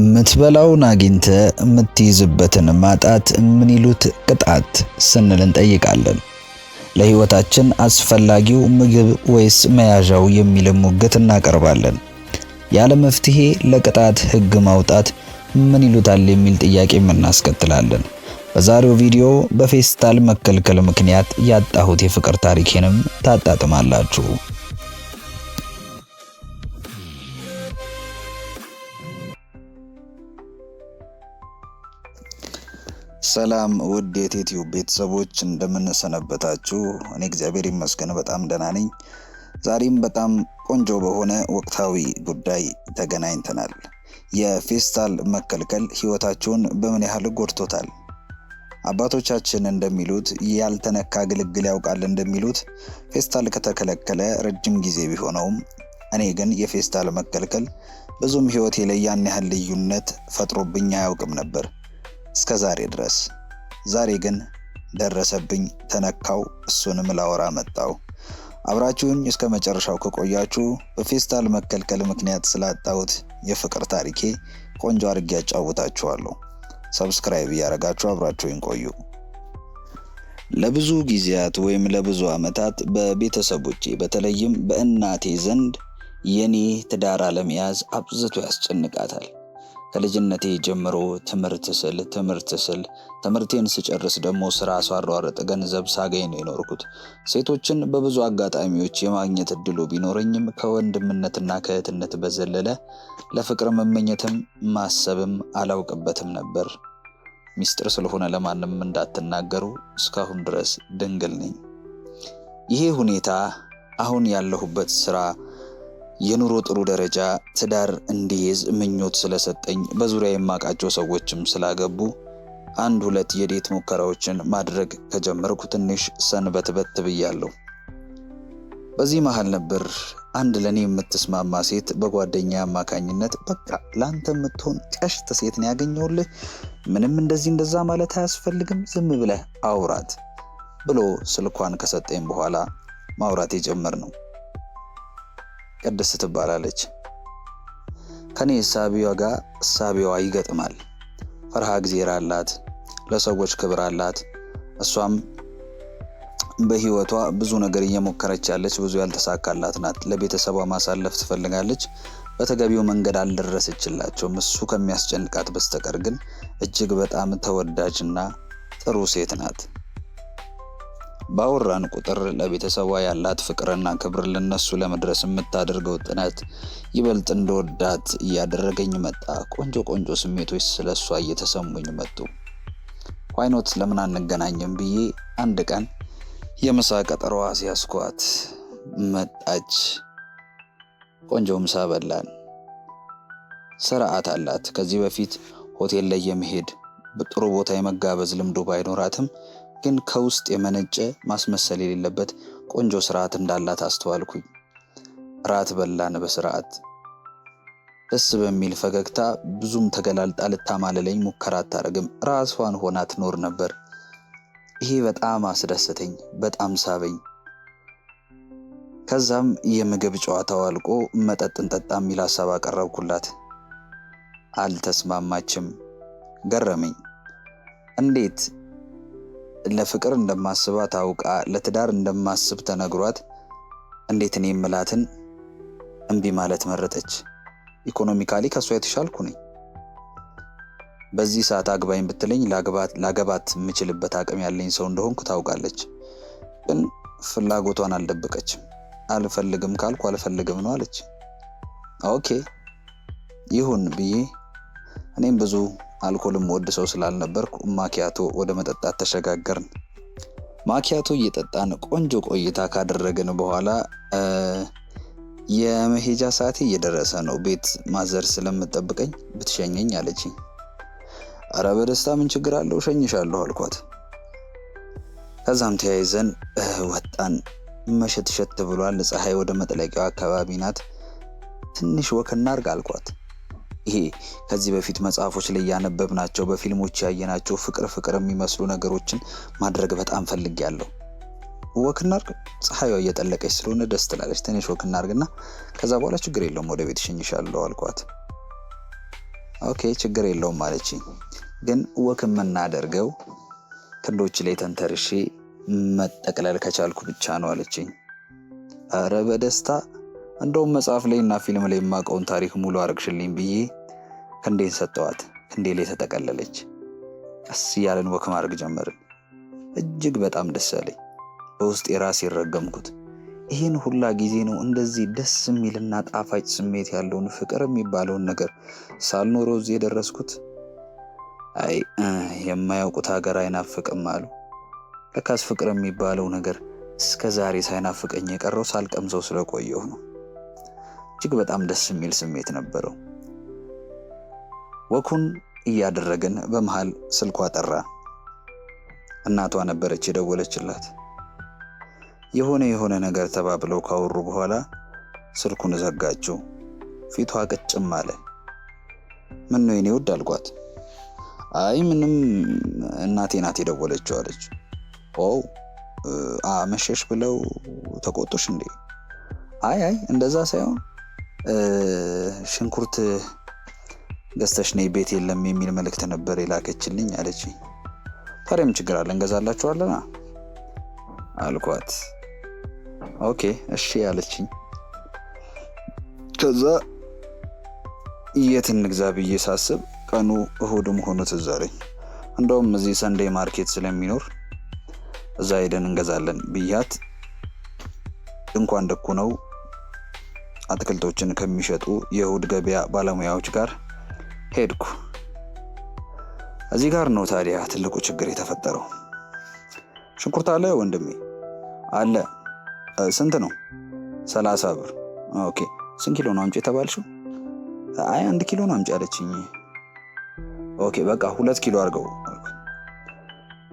ምትበላውን አግኝተ የምትይዝበትን ማጣት ምን ይሉት ቅጣት ስንል እንጠይቃለን። ለሕይወታችን አስፈላጊው ምግብ ወይስ መያዣው የሚል ሙግት እናቀርባለን። ያለ መፍትሄ ለቅጣት ሕግ ማውጣት ምን ይሉታል የሚል ጥያቄም እናስከትላለን። በዛሬው ቪዲዮ በፌስታል መከልከል ምክንያት ያጣሁት የፍቅር ታሪኬንም ታጣጥማላችሁ። ሰላም ውድ የቴቲዩብ ቤተሰቦች፣ እንደምንሰነበታችሁ። እኔ እግዚአብሔር ይመስገን በጣም ደህና ነኝ። ዛሬም በጣም ቆንጆ በሆነ ወቅታዊ ጉዳይ ተገናኝተናል። የፌስታል መከልከል ሕይወታችሁን በምን ያህል ጎድቶታል? አባቶቻችን እንደሚሉት ያልተነካ ግልግል ያውቃል እንደሚሉት ፌስታል ከተከለከለ ረጅም ጊዜ ቢሆነውም እኔ ግን የፌስታል መከልከል ብዙም ሕይወቴ ላይ ያን ያህል ልዩነት ፈጥሮብኝ አያውቅም ነበር እስከ ዛሬ ድረስ። ዛሬ ግን ደረሰብኝ፣ ተነካው። እሱንም ላወራ መጣው። አብራችሁኝ እስከ መጨረሻው ከቆያችሁ በፌስታል መከልከል ምክንያት ስላጣሁት የፍቅር ታሪኬ ቆንጆ አድርጌ ያጫውታችኋለሁ። Subscribe እያደረጋችሁ አብራችሁኝ ቆዩ። ለብዙ ጊዜያት ወይም ለብዙ ዓመታት በቤተሰቦቼ በተለይም በእናቴ ዘንድ የኔ ትዳር አለመያዝ አብዝቶ ያስጨንቃታል። ከልጅነቴ ጀምሮ ትምህርት ስል ትምህርት ስል ትምህርቴን ስጨርስ ደግሞ ስራ ሳሯርጥ ገንዘብ ሳገኝ ነው የኖርኩት። ሴቶችን በብዙ አጋጣሚዎች የማግኘት እድሉ ቢኖረኝም ከወንድምነትና ከእህትነት በዘለለ ለፍቅር መመኘትም ማሰብም አላውቅበትም ነበር። ሚስጥር ስለሆነ ለማንም እንዳትናገሩ፣ እስካሁን ድረስ ድንግል ነኝ። ይሄ ሁኔታ አሁን ያለሁበት ስራ፣ የኑሮ ጥሩ ደረጃ፣ ትዳር እንዲይዝ ምኞት ስለሰጠኝ፣ በዙሪያ የማውቃቸው ሰዎችም ስላገቡ አንድ ሁለት የ date ሙከራዎችን ማድረግ ከጀመርኩ ትንሽ ሰንበትበት ብያለሁ። በዚህ መሃል ነበር አንድ ለእኔ የምትስማማ ሴት በጓደኛ አማካኝነት በቃ ለአንተ የምትሆን ቀሽት ሴት ነው ያገኘሁልህ፣ ምንም እንደዚህ እንደዛ ማለት አያስፈልግም፣ ዝም ብለህ አውራት ብሎ ስልኳን ከሰጠኝ በኋላ ማውራት የጀመርነው። ቅድስት ትባላለች። ከኔ እሳቢዋ ጋር እሳቢዋ ይገጥማል። ፈርሃ እግዜር አላት፣ ለሰዎች ክብር አላት። እሷም በህይወቷ ብዙ ነገር እየሞከረች ያለች ብዙ ያልተሳካላት ናት። ለቤተሰቧ ማሳለፍ ትፈልጋለች። በተገቢው መንገድ አልደረሰችላቸውም። እሱ ከሚያስጨንቃት በስተቀር ግን እጅግ በጣም ተወዳጅና ጥሩ ሴት ናት። ባወራን ቁጥር ለቤተሰቧ ያላት ፍቅርና ክብር፣ ለነሱ ለመድረስ የምታደርገው ጥረት ይበልጥ እንደወዳት እያደረገኝ መጣ። ቆንጆ ቆንጆ ስሜቶች ስለ እሷ እየተሰሙኝ መጡ። Why not ለምን አንገናኝም ብዬ አንድ ቀን የምሳ ቀጠሮ አስያዝኳት። መጣች። ቆንጆ ምሳ በላን። ስርዓት አላት። ከዚህ በፊት ሆቴል ላይ የመሄድ፣ ጥሩ ቦታ የመጋበዝ ልምዱ ባይኖራትም ግን ከውስጥ የመነጨ ማስመሰል የሌለበት ቆንጆ ስርዓት እንዳላት አስተዋልኩኝ። ራት በላን በስርዓት፣ ደስ በሚል ፈገግታ። ብዙም ተገላልጣ ልታማልለኝ ሙከራ አታደርግም። ራሷን ሆና ትኖር ነበር። ይሄ በጣም አስደሰተኝ፣ በጣም ሳበኝ። ከዛም የምግብ ጨዋታው አልቆ መጠጥ እንጠጣ የሚል ሀሳብ አቀረብኩላት። አልተስማማችም። ገረመኝ። እንዴት ለፍቅር እንደማስባት አውቃ፣ ለትዳር እንደማስብ ተነግሯት እንዴት እኔ የምላትን እምቢ ማለት መረጠች? Economically ከእሷ የተሻልኩ ነኝ። በዚህ ሰዓት አግባኝ ብትለኝ ላገባት የምችልበት አቅም ያለኝ ሰው እንደሆንኩ ታውቃለች። ግን ፍላጎቷን አልደበቀችም። አልፈልግም ካልኩ አልፈልግም ነው አለች። Okay ይሁን ብዬ እኔም ብዙ አልኮልም ወድ ሰው ስላልነበርኩ ማኪያቶ ወደ መጠጣት ተሸጋገርን። ማኪያቶ እየጠጣን ቆንጆ ቆይታ ካደረግን በኋላ የመሄጃ ሰዓቴ እየደረሰ ነው፣ ቤት ማዘር ስለምጠብቀኝ ብትሸኘኝ አለችኝ። አረ በደስታ፣ ምን ችግር አለው፣ እሸኝሻለሁ አልኳት። ከዛም ተያይዘን ወጣን። መሸት ሸት ብሏል። ፀሐይ ወደ መጥለቂያው አካባቢ ናት። ትንሽ walk እናርግ አልኳት። ይሄ ከዚህ በፊት መጽሐፎች ላይ ያነበብናቸው፣ በፊልሞች ያየናቸው ፍቅር ፍቅር የሚመስሉ ነገሮችን ማድረግ በጣም ፈልጌያለሁ። Walk እናርግ፣ ፀሐይዋ እየጠለቀች ስለሆነ ደስ ትላለች። ትንሽ walk እናርግና ከዛ በኋላ ችግር የለውም ወደ ቤት እሸኝሻለሁ አልኳት። Okay ችግር የለውም አለችኝ። ግን walk የምናደርገው ክንዶች ላይ ተንተርሼ መጠቅለል ከቻልኩ ብቻ ነው አለችኝ። አረ በደስታ እንደውም መጽሐፍ ላይ እና ፊልም ላይ የማውቀውን ታሪክ ሙሉ አረግሽልኝ ብዬ ክንዴን ሰጠዋት። ክንዴ ላይ ተጠቀለለች። ቀስ እያለን walk ማድረግ ጀመርን። እጅግ በጣም ደስ አለኝ። በውስጥ የራሴ ረገምኩት። ይህን ሁላ ጊዜ ነው እንደዚህ ደስ የሚልና ጣፋጭ ስሜት ያለውን ፍቅር የሚባለውን ነገር ሳልኖረው እዚህ የደረስኩት። አይ የማያውቁት ሀገር አይናፍቅም አሉ። ለካስ ፍቅር የሚባለው ነገር እስከ ዛሬ ሳይናፍቀኝ የቀረው ሳልቀምሰው ስለቆየሁ ነው። እጅግ በጣም ደስ የሚል ስሜት ነበረው። Walk ኡን እያደረግን በመሃል ስልኳ ጠራ። እናቷ ነበረች የደወለችላት። የሆነ የሆነ ነገር ተባብለው ካወሩ በኋላ ስልኩን ዘጋችው። ፊቷ ቅጭም አለ። ምን ነው የኔ ውድ አልኳት። አይ ምንም እናቴ ናት የደወለችው አለች። ኦ አመሸሽ ብለው ተቆጡሽ እንዴ? አይ አይ እንደዛ ሳይሆን ሽንኩርት ገዝተሽ ነይ ቤት የለም የሚል መልእክት ነበር የላከችልኝ አለች። ታዲያ ምን ችግር አለ እንገዛላችኋለና አልኳት። Okay እሺ አለችኝ። ከዛ የት እንግዛ ብዬ ሳስብ ቀኑ እሁድ መሆኑ ትዝ አለኝ። እንደውም እዚህ Sunday market ስለሚኖር እዛ ሄደን እንገዛለን ብያት ድንኳን ደኩነው አትክልቶችን ከሚሸጡ የእሁድ ገበያ ባለሙያዎች ጋር ሄድኩ። እዚህ ጋር ነው ታዲያ ትልቁ ችግር የተፈጠረው። ሽንኩርት አለ ወንድሜ? አለ። ስንት ነው? 30 ብር። Okay ስንት ኪሎ ነው አምጪ የተባልሽው? አይ 1 ኪሎ ነው አምጪ አለችኝ። Okay በቃ 2 ኪሎ አድርገው አልኩት።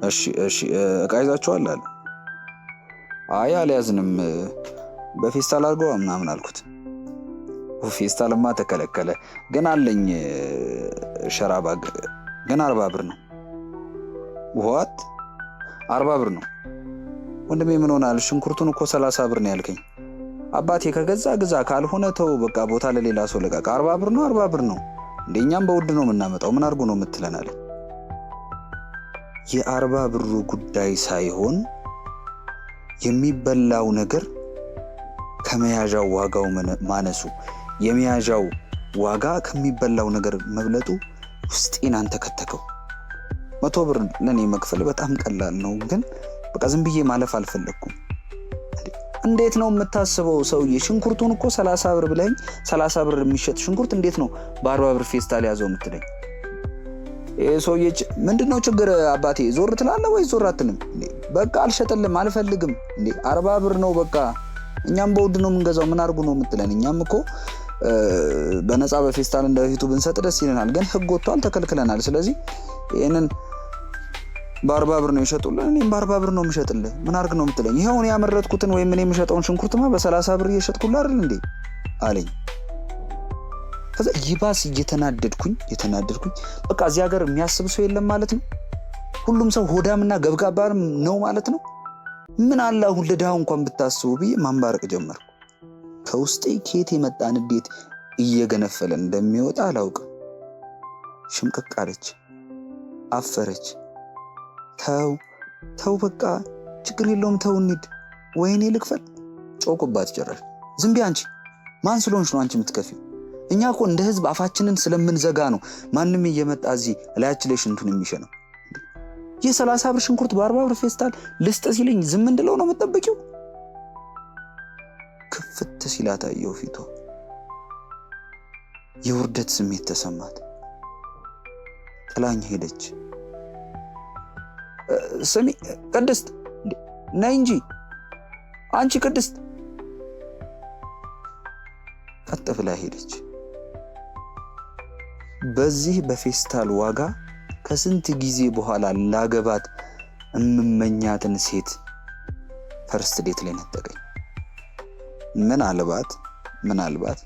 እሺ እሺ እቃ ይዛችኋል አለ። አይ አልያዝንም፣ በፌስታል አድርገው ምናምን አልኩት። ፌስታልማ ተከለከለ፣ ግን አለኝ ሸራ bag፣ ግን 40 ብር ነው። What 40 ብር ነው ወንድሜ? ምን ሆናል? ሽንኩርቱን እኮ 30 ብር ነው ያልከኝ። አባቴ ከገዛ ግዛ፣ ካልሆነ ተው፣ በቃ ቦታ ለሌላ ሰው ልቀቅ። 40 ብር ነው 40 ብር ነው እንዴ? እኛም በውድ ነው የምናመጣው። ምን አድርጎ ነው የምትለን አለ። የ40 ብሩ ጉዳይ ሳይሆን የሚበላው ነገር ከመያዣው ዋጋው ማነሱ፣ የመያዣው ዋጋ ከሚበላው ነገር መብለጡ ውስጤን አንተከተከው። 100 ብር ለኔ መክፈል በጣም ቀላል ነው፣ ግን በቃ ዝም ብዬ ማለፍ አልፈለግኩም። እንዴት ነው የምታስበው ሰውዬ? ሽንኩርቱን እኮ 30 ብር ብለኝ 30 ብር የሚሸጥ ሽንኩርት እንዴት ነው በ40 ብር ፌስታል ያዘው የምትለኝ? ይሄ ሰውዬ ምንድነው ችግር አባቴ? ዞር ትላለህ ወይ ዞር አትልም? በቃ አልሸጥልም፣ አልፈልግም። እንዴ 40 ብር ነው በቃ፣ እኛም በውድ ነው የምንገዛው። ምን አድርጉ ነው የምትለን? እኛም እኮ በነፃ በፌስታል እንደበፊቱ ብንሰጥ ደስ ይለናል፣ ግን ህግ ወጥቷል፣ ተከልክለናል። ስለዚህ ይሄንን በ40 ብር ነው የሸጡልን፣ እኔም በ40 ብር ነው የምሸጥልህ። ምን አድርግ ነው የምትለኝ? ይኸው እኔ ያመረትኩትን ወይም እኔ የምሸጠውን ሽንኩርትማ በ30 ብር እየሸጥኩልህ አይደል እንዴ አለኝ። ከዛ ይባስ እየተናደድኩኝ በቃ እዚህ ሀገር የሚያስብ ሰው የለም ማለት ነው። ሁሉም ሰው ሆዳምና ገብጋባ ነው ማለት ነው። ምን አለ አሁን ለድሃው እንኳን ብታስቡ ብዬ ማንባረቅ ጀመርኩ። ከውስጤ ከየት የመጣ ንዴት እየገነፈለ እንደሚወጣ አላውቅም። ሽምቅቅ አለች፣ አፈረች። ተው ተው በቃ ችግር የለውም ተው እንሂድ፣ ወይኔ ልክፈል። ጮኩባት ጭራሽ። ዝም በይ አንቺ፣ ማን ስለሆንሽ ነው አንቺ የምትከፊው? እኛ እኮ እንደ ህዝብ አፋችንን ስለምንዘጋ ነው ማንም እየመጣ እዚህ እላያችን ላይ ሽንቱን የሚሸነው። የ30 ብር ሽንኩርት በ40 ብር ፌስታል ልስጥ ሲለኝ ዝም እንድለው ነው የምጠብቂው? ክፍት ሲላት አየሁ ፊቷ። የውርደት ስሜት ተሰማት። ጥላኝ ሄደች። ስሚ ቅድስት ነይ እንጂ አንቺ ቅድስት። ቀጥ ብላ ሄደች። በዚህ በፌስታል ዋጋ ከስንት ጊዜ በኋላ ላገባት እምመኛትን ሴት first date ላይ ነጠቀኝ። ምናልባት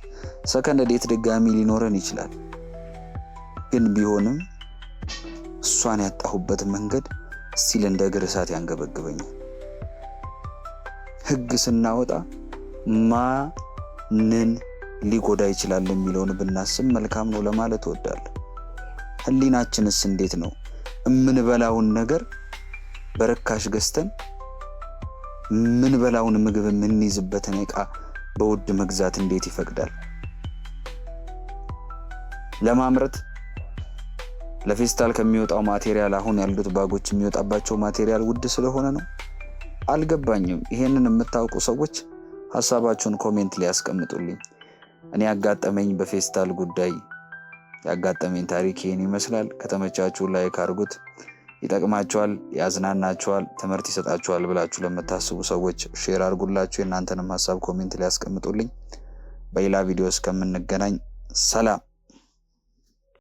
second date ድጋሚ ሊኖረን ይችላል። ግን ቢሆንም እሷን ያጣሁበት መንገድ still እንደ እግር እሳት ያንገበግበኛል። ህግ ስናወጣ ማንን ሊጎዳ ይችላል የሚለውን ብናስብ መልካም ነው ለማለት እወዳለሁ። ህሊናችንስ እንዴት ነው እምንበላውን ነገር በርካሽ ገዝተን ምንበላውን ምግብ የምንይዝበትን ዕቃ በውድ መግዛት እንዴት ይፈቅዳል? ለማምረት ለፌስታል ከሚወጣው material አሁን ያሉት bag ኦች የሚወጣባቸው material ውድ ስለሆነ ነው? አልገባኝም። ይሄንን የምታውቁ ሰዎች ሀሳባችሁን comment ላይ ያስቀምጡልኝ። እኔ ያጋጠመኝ በፌስታል ጉዳይ ያጋጠመኝ ታሪክ ይህን ይመስላል። ከተመቻችሁ like አድርጉት። ይጠቅማችኋል፣ ያዝናናችኋል፣ ትምህርት ይሰጣችኋል ብላችሁ ለምታስቡ ሰዎች share አድርጉላቸው። የእናንተንም ሀሳብ comment ላይ ያስቀምጡልኝ። በሌላ ቪዲዮ እስከምንገናኝ ሰላም።